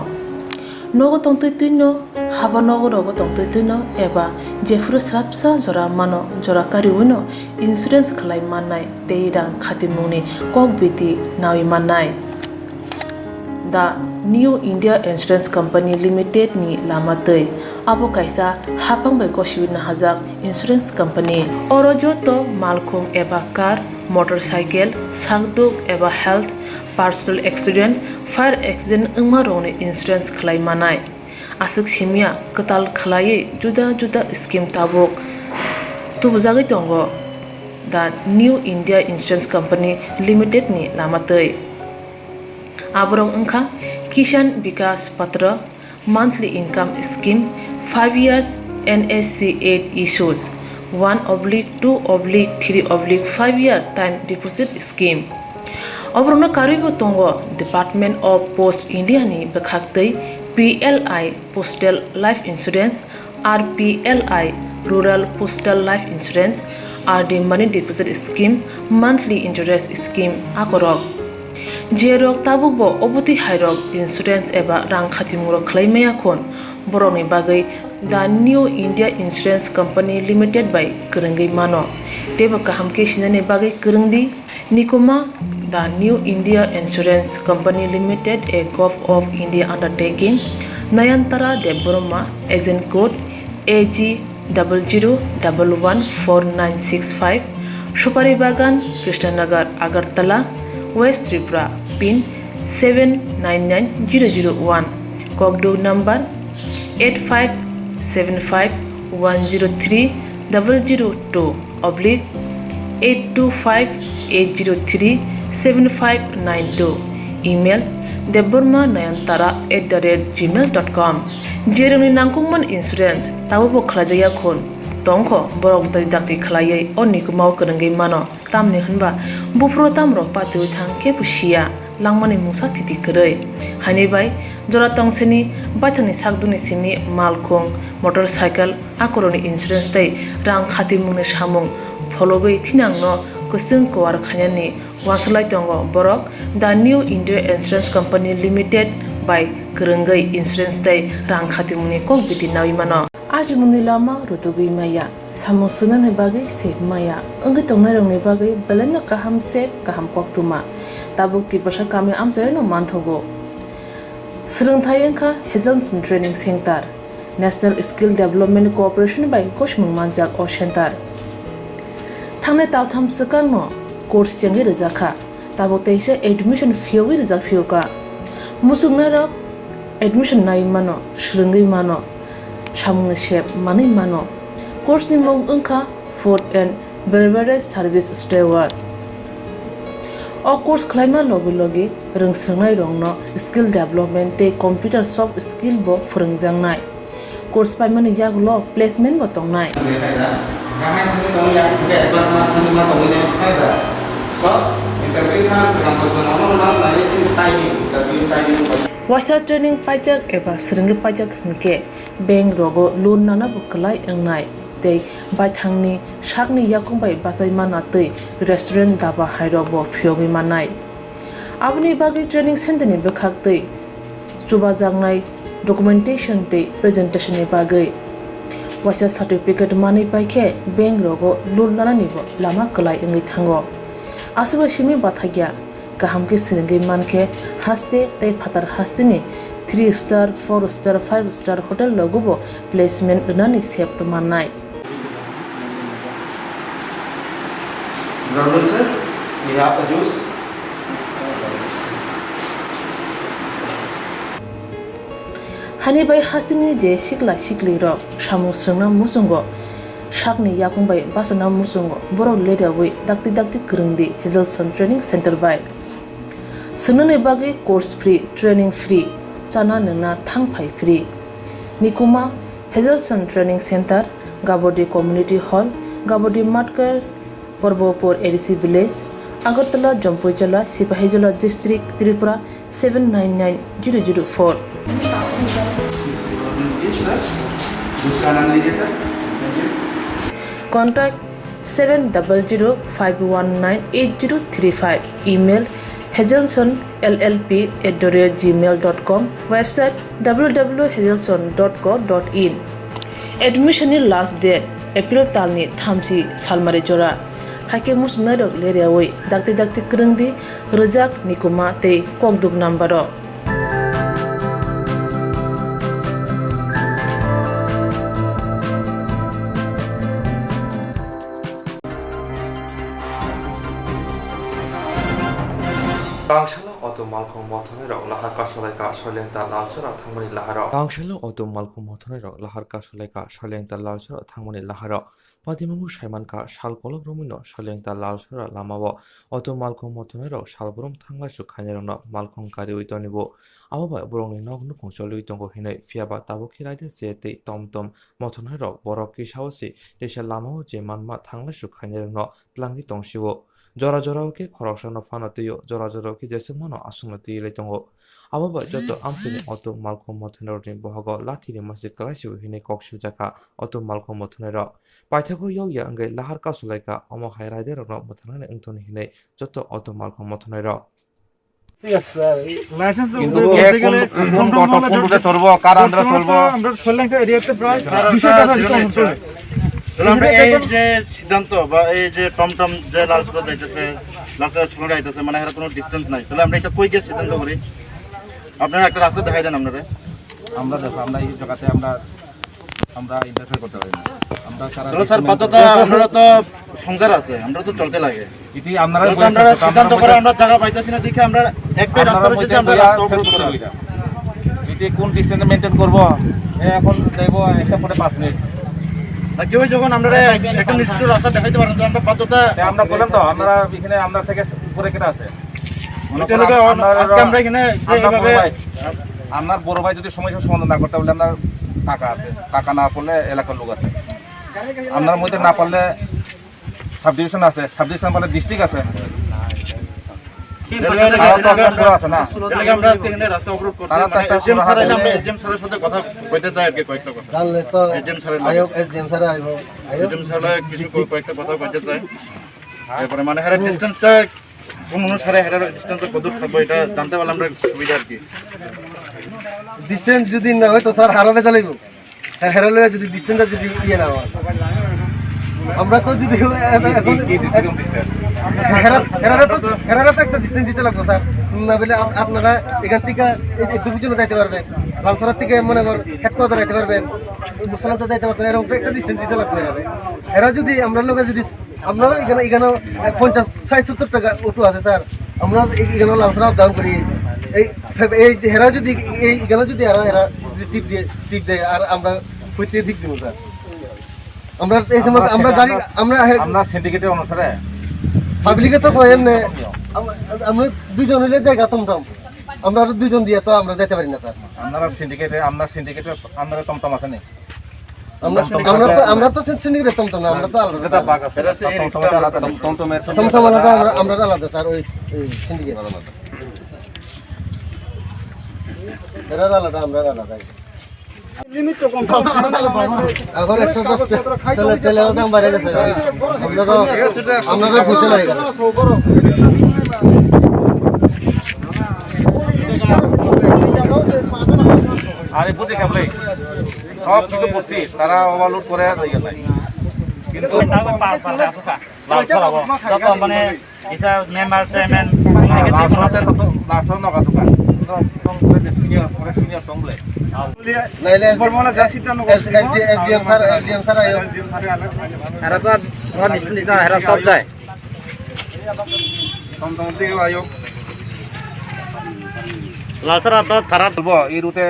Nogo tongtwi twino, haba nogo rogo tongtwi twino eba jephuru swrapsa jora mano, jora kariwino insurance khlai mannai tei rang khatimungni kok biti naui mannai. The New India Insurance Company Limited ni lama twi. Abo kaisa haphang bai gosiwi nahajak insurance company. Oro joto malkhung eba car, motorcycle, sakduk eba health, personal accident, fire accident wngma rokni insurance khlai manai. Aswk simya kwtal khlaiwi juda juda scheme tabuk tubujagwi tongo The New India Insurance Company Limited ni lama twi. Aborok wngkha Kisan Vikas Patra, monthly income scheme, five years N S C eight issues, one oblique two oblique three oblique five year time deposit scheme. Oborokno karwibo tongo Department of Post India ni bwkhaktwi P L I Postal Life Insurance, R P L I Rural Postal Life Insurance, R D Money Deposit Scheme, Monthly Interest Scheme akorok. Jerok tabukbo obotwi hairok insurance eba rang khatimungrok khlai maya khun, borokni bagwi The New India Insurance Company Limited bai kwrwngwi mano. Teibo kaham khe sinani bagwi kwrwng di. Nikuma, The New India Insurance Company Limited, a Govt of India undertaking, Nayantara Debbarma, agent code A G double zero double one four nine six five, Supari Bagan, Krishnanagar, Agartala, West Tripura, pin seven nine nine zero zero one, Kokduk number eight five seven five one zero three double zero two oblique eight two five eight zero three seven five nine two, email debbarma nayantara at the rate gmail dot com. Jerokni nangkukmani insurance tabukbo khlaijakya khun tongkho, borok dakti khlaiwi o nikumao kwrwngwi mano. Tamni hwnba buphuru tamrok patiwi thang kebo siya, langmani mungsa thiti kwrwi. Haini bai jora tongseni baithangni sakdukni simi malkhung, motorcycle, akorokni insurance tei rang khatimungni samung phologwi thinangno kwchwng kuar khainani uansuk lai tongo borok The New India Insurance Company Limited bai kwrwngwi insurance tei rang khatimungni kok biti naui mano. Ajimungni lama rutugwi maya, samung swngnani bagwi sep maya, wngwi tongnairokni bagwi belaino kaham sep, kaham koktwma. Tabuk Tiprasa kami amchaino manthogo. Swrwngthai wngkha Hazelson Training Center. National Skill Development Corporation bai gosimung manjak o center. Thangnai taltham swkangno course chengwi rwjakha. Tabuk teisa admission phiyogwi rijak phiyokha. Muchungnairok admission naiwi mano, swrwngwi mano, samungni sep manwi mano. Course ni mung wngkha Food and Beverage Service Steward. O course khlaima logi logi rwngswrwngnairokno skill development tei computer soft skill bo phwrwngjaknai. Course paimani yagulo placement bo tongnai. Waisa training paijak eba swrwngwi paijak hinkhe bank rogo loan nana bo kwlai wngnai tei baithangni sakni yakung bai bachai manna twi restaurant, daba hairok bo phiyogwi mannai. Aboni bagwi training center ni bwkhak twi chubajaknai documentation tei presentation ni bagwi waisa certificate manwi paikhe bank rogo loan nanani bo lama kwlai wngwi thango. Aswkbai simi bathakya kaham khe swrwngwi mankhe haste tei phatar hasteni three star, four star, five star hotel rogo bo placement rwnani sep tongmannai. Good afternoon, sir. We have a juice. Hani bai hasteni je sikla siklirok samung swrwngna muchungo, sakni yakung bai bachana muchungo, borok leriawi dakti dakti kwrwngdi Hazelson Training Center bai. Swngnani bagwi course free, training free, chana nwngna thang phai free. Nikuma, Hazelson Training Center, Gabodi Community Hall, Gabodi Matkar, Porbopur A D C Village, Agartala, Jompuijola, Sipahijola District, Tripura seven nine nine zero zero four. दूसरा नाम लीजिए sir. Contact seven double zero five one nine eight zero three five. Email, hazelson L L P at the rate gmail dot com. Website, W W W hazelson dot co dot in. Admission ni last date April talni thamchi salmari jora. Haikhe muchungnairok leriawi dakti dakti kwrwngdi, rwjak, nikuma tei kokduk number o. Bangsalo auto malkhung mothonai rok lahar kasolaika Soilengta Lalchora thangmani laharo. Bangsalo auto malkhung mothonai rok lahar kasolaika Soilengta Lalchora thangmani laharo. Patimungo saimankha sal kolok romwino Soilengta Lalchora lamao auto malkhung mothonai rok salbrum thanglaisu khainai rokno malkhung kariwi tonibo. Abo bai borokni nok nukhung choliwi tongo hinwi, phiyaba tabuk khe raida se tei tom tom mothonai rok borok kisa o se teisa lamao je manma thanglaisu khainai rokno tlangwi tongsio. Jora jora o khe khoroksano phano twiyo, jora jora o khe jeswk mano aswkno twi lai tongo. Abo bai joto amchaini auto malkhung mothonai rokni bohogo lathi rimase kwlai se hinwi kok sujak kha auto malkhung mothonai rok. Paithago yokya wngwi lahar kasulaikha, omo hai raida rokno mwthangnani wngthoni hinwi joto auto malkhung mothonai rok. ঠিক আছে, স্যার। এই লাইসেন্স তো কিন্তু উঠে এক গেলে কোন, কোন কম কম অটো হলে কোন রুটে জরিমানা চলবো, কার আন্ডারে চলবো? আমরা ছয় লাখ এরিয়াতে প্রায় স্যার, দুশো স্যার, টাকা স্যার, কম স্যার। চলে। তাহলে আমরা এই যে সিদ্ধান্ত বা এই যে টমটম যে লালচরা যাইতেছে, লালচরা ছুঁড়ে যাইতেছে, মানে এর কোনো ডিস্টেন্স নাই, তাহলে আমরা এটা কই গিয়ে সিদ্ধান্ত করি? আপনারা একটা রাস্তা দেখাই দেন আপনারা। আমরা দেখো, আমরা এই জায়গাতে আমরা আমরা ইন্টারফেয়ার করতে পারি না। আমরা তারা তাহলে স্যার, বাধ্যতা, আমরা তো সংসার আছে, আমরা তো চলতে লাগে। যদি আপনারা তাহলে তো বলে আমরা থাকেন, সিদ্ধান্ত আমরা করে আমরা জায়গা পাইতেছি না, দেখে আমরা একটাই রাস্তা আপনারা রয়েছে যে আমরা বলে রাস্তা অবরোধ শেষ করে করা। দিন। যদি কোন ডিস্টেন্স মেইনটেইন করবো, এ এখন যাইবো একটা পরে পাঁচ মিনিট। না, কেউ যখন আমরা একটা নির্দিষ্ট রাস্তা দেখাইতে পারেন, তো আমরা বাধ্যতা তা আমরা বললাম তো, আপনারা এখানে আপনার থেকে উপরে কেটে আছে। মনে এটা করো হলো গিয়ে আমরা আজকে হলো আমরা এখানে যে আপনার এইভাবে বড় ভাই, আপনার বড় ভাই যদি সমস্যার সমাধান না করতে পারলে আপনার কাকা আছে, কাকা না পারলে এলাকার লোক আছে। আপনার মধ্যে না পারলে সাব ডিভিশন আছে, সাব ডিভিশন পারলে ডিস্ট্রিক্ট আছে। তারা তো একটা সুরা আছে না? এটা কি আমরা আজকে এখানে রাস্তা অবরোধ করছি? তারা তো মানে একটা এসডিএম সুরা স্যার আছে। এলে আমরা এসডিএম স্যারের সাথে কথা কইতে চাই আর কি, কয়েকটা কথা। জানলে তো এসডিএম স্যারের লগে। আয়োগ, এসডিএম স্যার আইব, আয়োগ। এসডিএম স্যারের লগে কিছু কয়েকটা কথা কইতে চাই। এরপরে মানে হ্যাঁ, ডিস্টেন্সটা কোন অনুসারে হেরার ডিস্টেন্স কত দূর থাকবো, এটা জানতে পারলে আমরা একটু সুবিধা আর কি। ডিস্টেন্স যদি না হয় তো স্যার হারা বেজা লাগবো। স্যার, হেরা লইয়া যদি ডিস্টেন্সটা যদি ইয়ে না হয়, আমরা তো যদি এখন, এখন হেরা, হেরারে তো, হেরারে তো একটা ডিস্টেন্স দিতে লাগবো স্যার। না বলে আপ-, আপনারা এখান থেকে এই যে দুই জন যাইতে পারবেন, লালসরা থেকে মনে কর হেডকোয়ার্টার যাইতে পারবেন, মুসলমান তো যাইতে পারবেন, এরকম তো একটা ডিস্টেন্স দিতে লাগবে এরা। এরা যদি আমরা লোকে যদি আমরা এখানে, এখানে পঞ্চাশ, ষাট, সত্তর টাকা অটো আছে স্যার। আমরা এ-, এখানে লালসরা আপ ডাউন করি। এই, এই যে হেরা যদি, এই এখানে যদি হেরা, হেরা যদি টিপ দিয়ে, টিপ দেয়, আর আমরা কইতে ঠিক দিব স্যার। আমরা এই সময় আমরা আমরা গাড়ি, সিদ্ধান্ত আমরা হে- আমরা সিন্ডিকেটের অনুসারে পাবলিকে তো কয় এমনি, আম-, আমরা দুইজন হইলে জায়গা টমটম। আমরা আরো দুইজন দিয়ে তো আমরা যাইতে পারি না স্যার। আপনারা সিন্ডিকেটে, আপনার সিন্ডিকেটে আপনারা টমটম আছে নি? আমরা, আমরা তো, আমরা তো সিন-, সিন্ডিকেটে টমটম না, আমরা তো আলাদা যেটা স্যার। বাঘ আছে, এটা হচ্ছে টমটম এটা আলাদা। টমটম, টমটমের সঙ্গে টমটম আলাদা, আমরা, আমরা আলাদা স্যার, ওই, ওই সিন্ডিকেট। আলাদা। এরা আলাদা, আমরা আলাদা। লিমিট তো কম। এখন একশো দশ টা-, তেলে-, তেলের দাম বেড়ে গেছে। আমরা তো, আমরা তো বুঝে নাই। আরে বুঝে কেমন? সব কিছু করছি, তারা ওভারলোড করে আর ইয়ে নাই। কিন্তু যত মানে ইসা মেম্বার, চেয়ারম্যান, লাস্ট রাতে তো, লাস্ট রাতে নগা দোকান। সিনিয়র, পরে সিনিয়র তংলে। নাইলে এসডিএম স্যার, এসডিএম স্যার আইও। এরা তো আর ওরা ডিসিশন দিতে হয়, এরা সব যায়। তমতম থেকে আইও। লালসরা তো থারা। বলবো, এই রুটে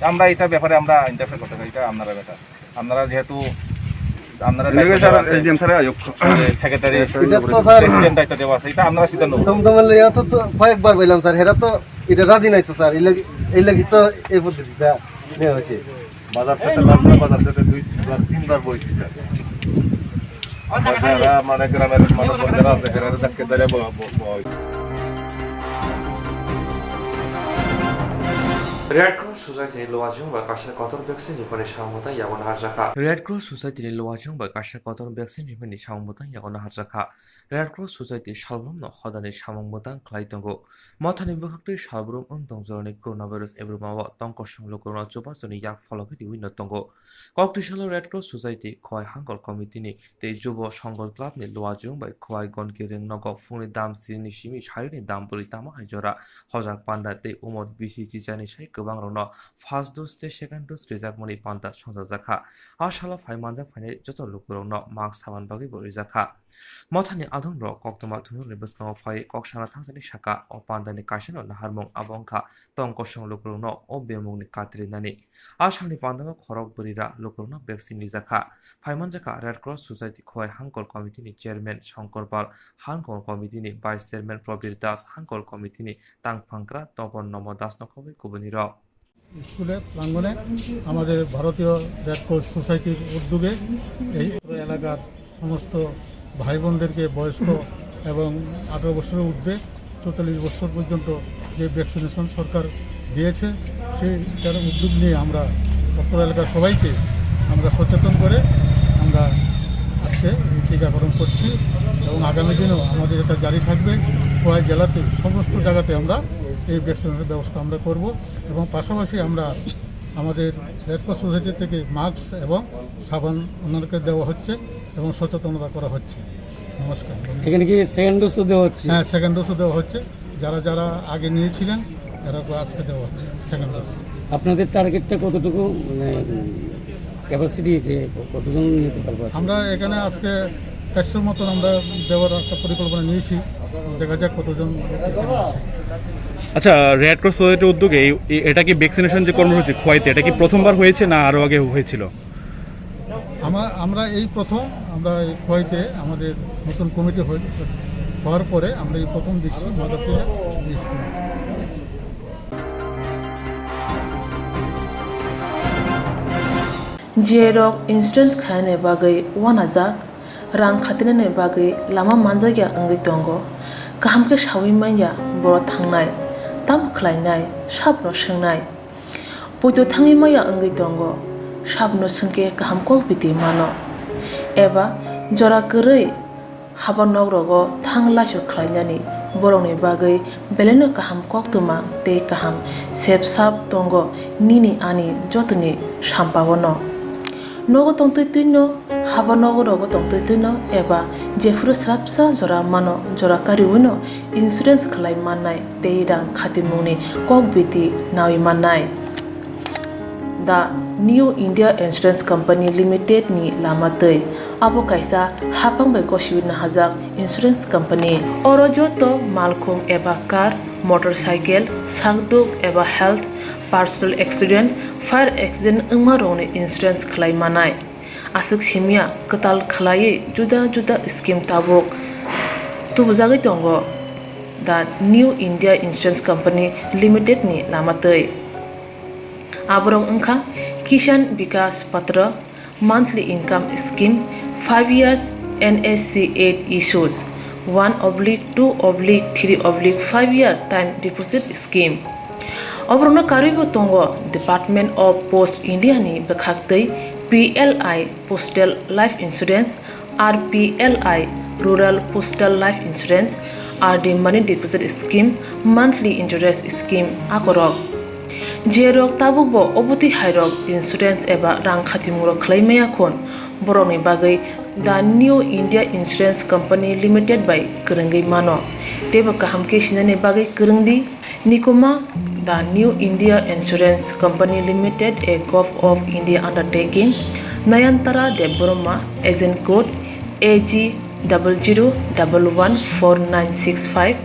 আমরা এটা ব্যাপারে আমরা ইন্টারফেয়ার করতে চাই, এটা আপনারা ব্যাপার। আপনারা যেহেতু আপনারা এর লগে দায়িত্ব স্যার, দেওয়া আছে, এসডিএম স্যার আয়োগ। যে সেক্রেটারি, এটা তো স্যার প্রেসিডেন্ট দায়িত্ব দেওয়া আছে, এটা আপনারা সিদ্ধান্ত করুন। দমদমর লইয়া তো, তো কয়েকবার বললাম স্যার, এরা তো এটা রাজি নাই তো স্যার, এই লাগি, এই লাগি তো এই পদ্ধতিটা নেওয়া হয়েছে। বাজার সাথে লাগলে বাজার সাথে দুই বার, তিনবার বইছি স্যার। আমরা যারা মানে গ্রামের মানুষ যারা আছে, এরা ধাক্কে ধরে ব-, ব-, ব-, Red Cross Society ni luachung bai kaisa kotor vaccine rwmani samung mwtang yago naharjakha. Red Cross Society ni luachung bai kaisa kotor vaccine rwmani samung mwtang yago naharjakha. Red Cross Society salbrumno hodani samung mwtang khlai tongo. Mothani bwkhaktwi salbrum wng tong jorani coronavirus ebrumao tongkosong lukurokno chubasongni yak phologwi riwi no tongo. Koktwi salo Red Cross Society, Khowai Hangkol Committee ni tei Jubo Songol Club ni luachung bai Khowai Gonki Ring nogo phungni dam sini simi sarini dam bwrwi tamo hai jora hojak panda tei umor bisi chichani sai kwbang rokno first dose tei second dose rijakmani panda songchajakha. A salo phai manjak phainai joto lukurokno mask saban bagwi bo rijakha. Mothani adongrok koktwma thumrokni bwskango phai kok sana thangjaknai saka o pandani kaisano naharmung abo wngkha tong kosong lukurokno o bemungni katrinani. A salni pandao khorok bwrwira lukurokno vaccine rijakha. Phaimanjakha Red Cross Society Khowai Hangkol Committee ni Chairman Shankar Pal, Hangkol Committee ni Vice Chairman Prabir Das, Hangkol Committee ni Tangphangkra Topon Nomo Das nokhobai kubunirok. স্কুলের প্রাঙ্গণে আমাদের ভারতীয় red cross সোসাইটির উদ্যোগে এই এলাকার সমস্ত ভাই বোনদেরকে, বয়স্ক এবং আঠারো বছরের ঊর্ধ্বে চৌচল্লিশ বছর পর্যন্ত যে ভ্যাকসিনেশন সরকার দিয়েছে, সেই তার উদ্যোগ নিয়ে আমরা অত্র এলাকার সবাইকে আমরা সচেতন করে আমরা আজকে এই টিকাকরণ করছি এবং আগামী দিনেও আমাদের এটা জারি থাকবে। খোয়াই জেলাতে সমস্ত জায়গাতে আমরা এই ভ্যাকসিনেশনের ব্যবস্থা আমরা করব এবং পাশাপাশি আমরা আমাদের রেড ক্রস সোসাইটি থেকে মাস্ক এবং সাবান ওনাদেরকে দেওয়া হচ্ছে এবং সচেতনতা করা হচ্ছে। নমস্কার। এখানে কি সেকেন্ড ডোজও দেওয়া হচ্ছে? হ্যাঁ, সেকেন্ড ডোজও দেওয়া হচ্ছে। যারা যারা আগে নিয়েছিলেন, এরা তো আজকে দেওয়া হচ্ছে সেকেন্ড ডোজ। আপনাদের টার্গেটটা কতটুকু, মানে, ক্যাপাসিটি, যে কতজন নিতে পারবো আজকে? আমরা এখানে আজকে চারশোর মতন আমরা দেওয়ার একটা পরিকল্পনা নিয়েছি, দেখা যাক কতজন এখানে আসে। আচ্ছা, রেড ক্রস সোসাইটির উদ্যোগে এই, এই, এটা কি ভ্যাকসিনেশন যে কর্মসূচি খোয়াইতে, এটা কি প্রথমবার হয়েছে না আরও আগে হয়েছিল? আমা-, আমরা এই প্রথম, আমরা এই খোয়াইতে আমাদের নতুন কমিটি হয়ে-, হওয়ার পরে আমরা এই প্রথম দিচ্ছি মাদার টিলা এই scheme. J rok insurance khaina bagwi uanajak, rang khatinani bagwi lama manjakya wngwi tongo. Kaham khe saui manya borok thangnai, tamo khlainai, sabno swngnai. Poito thangwi maya wngwi tongo, sabno swngkhe kaham kok biti mano. Eba jora kwrwi haba nok rogo thang laisu khlainani borokni bagwi belaino kaham koktwma tei kaham sep sap tongo nini ani jotoni sampao no. Nogo tongtwi twino, haba nogo rogo tongtwi twino eba jephuru srapsa jora mano jora kariwino insurance khlai mannai tei rang khatimungni kok biti nawi mannai. The New India Insurance Company Limited ni lama twi. Abo kaisa haphang bai gosiwi nahajak insurance company. Oro joto malkhung eba car, motorcycle, sakduk eba health, personal accident, fire accident wngma rokni insurance khlai manai. Aswk simya kwtal khlaiwi juda juda scheme tabuk tubujagwi tongo the New India Insurance Company Limited ni lama twi. Aborok wngkha Kisan Vikas Patra, monthly income scheme, five years N S C eight issues, one oblique two oblique three oblique five year time deposit scheme. Oborokno karwibo tongo Department of Post India ni bwkhaktwi P L I Postal Life Insurance, R P L I Rural Postal Life Insurance, R D Money Deposit Scheme, Monthly Interest Scheme akorok. Jerok tabukbo obotwi hairok insurance eba rang khatimung rok khlai maya khun, borokni bagwi The New India Insurance Company Limited bai kwrwngwi mano, teibo kaham khe sinani bagwi kwrwng di. Nikuma, The New India Insurance Company Limited, a Govt of India undertaking, Nayantara Debbarma, agent code A G double zero double one four nine six five,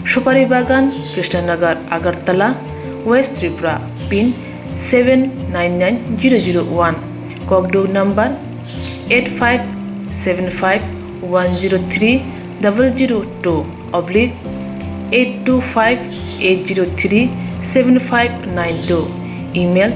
Supari Bagan, Krishnanagar, Agartala, West Tripura, pin seven nine nine zero zero one, kokduk number eight five seven five one zero three double zero two oblique eight two five eight zero three seven five nine two, email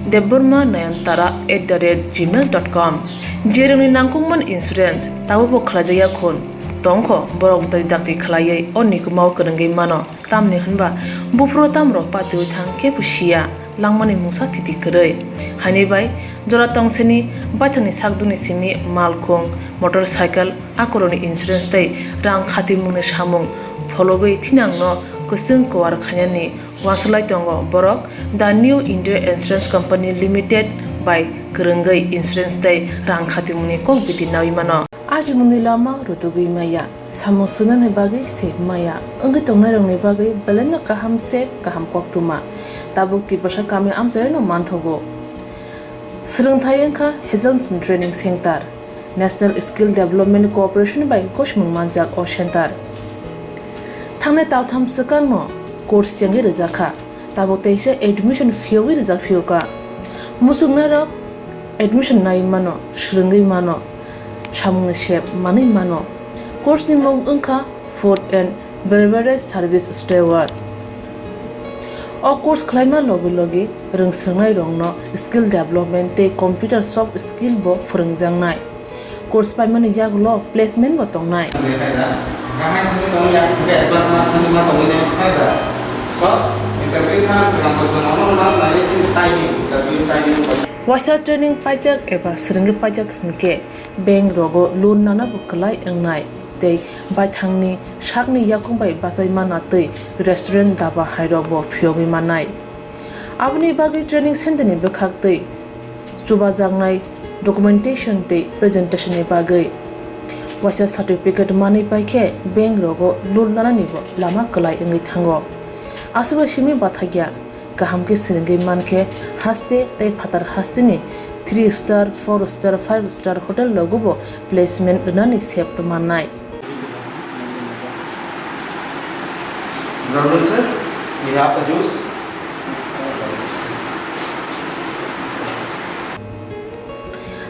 debbarma nayantara at the rate gmail dot com. Jerwngni nangkukmani insurance tabukbo khlaijakya khun tongkho, borok dakti dakti khlaiwi o nikumao kwrwngwi mano. Tamni hwnba buphuru tamrok patiwi thang kebo siya, langmani mungsa thiti kwrwi. Haini bai jora tongsini baithangni sakdukni simi malkhung, motorcycle, akorokni insurance tei rang khatimungni samung phologwi thinangno kwchwng kuar khainani uansuk lai tongo borok. The New India Insurance Company Limited bai kwrwngwi insurance tei rang khatimungni kok biti naui mano. Ajimungni lama rutugwi maya. Samung swngnani bagwi sep maya wngwi tongnairokni bagwi belaino kaham sep, kaham koktwma. Tabuk Tiprasa kami amchaino manthogo. Swrwngthai wngkha Hazelson Training Center. National Skill Development Corporation bai gosimung manjak o center. Thangnai taltham swkangno course chengwi rwjakha. Tabuk teisa admission phiyogwi rwjak phiyokha. Muchungnairok admission naiwi mano, swrwngwi mano, samungni sep manwi mano. Course ni mung wngkha Food and Beverage Service Steward. O course khlaima logi logi rwngswrwngnairokno skill development tei computer soft skill bo phwrwngjaknai. Course paimani yagulo placement bo tongnai. Waisa training paijak eba swrwngwi paijak hwnkhe bank rogo loan nana bo kwlai wngnai tei baithangni sakni yakung bai bachai mana tei restaurant, daba hairok bo phiyogwi mannai. Aboni bagwi training center ni bwkhak tei chubajaknai documentation tei presentation ni bagwi waisa certificate manwi paikhe bank rogo loan lanani bo lama kwlai wngwi thango. Aswk bai simi bathakya kaham khe swrwngwi mankhe haste tei phatar hasteni three star, four star, five star hotel rogo bo placement rwnani sep mannai. Good afternoon, sir. We have a juice.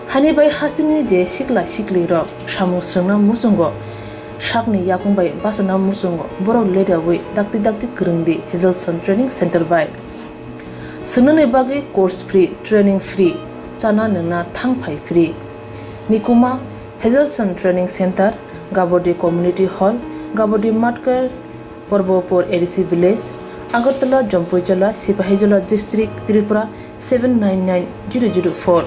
Hani bai hasteni je sikla sikli rok samung swrwngna muchungo, sakni yakung bai bachana muchungo, borok ledawi dakti dakti kwrwng di Hazelson Training Center bai. Swngnani bagwi course free, training free, chana nwngna thang phai free. Nikuma Hazelson Training Center, Gabodi Community Hall, Gabodi Matkar, Porbopur A D C Village, Agartala, Jampuijala, Sipahijola District, Tripura seven nine nine zero zero four.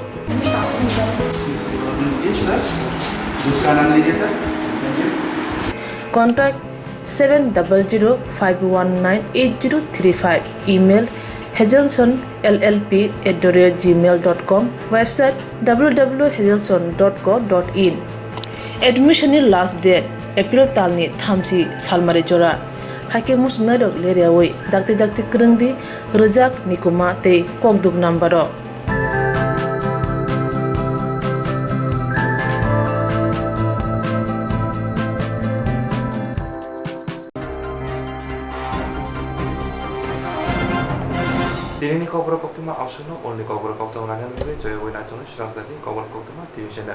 Contact seven double zero five one nine eight zero three five. Email hazelson L L P at the rate gmail dot com. Website W W W hazelson dot co dot in. Admission ni last date April talni thamchi salmari jora. Haikhe muchungnairok leriawi dakti dakti kwrwng di, rwjak, nikuma tei kokduk number o. Tinini kokborok koktwma aswkno ulni kokborok koktwma nangya wngwi joyogwi naitokni srang jati kokborok koktwma T V channel.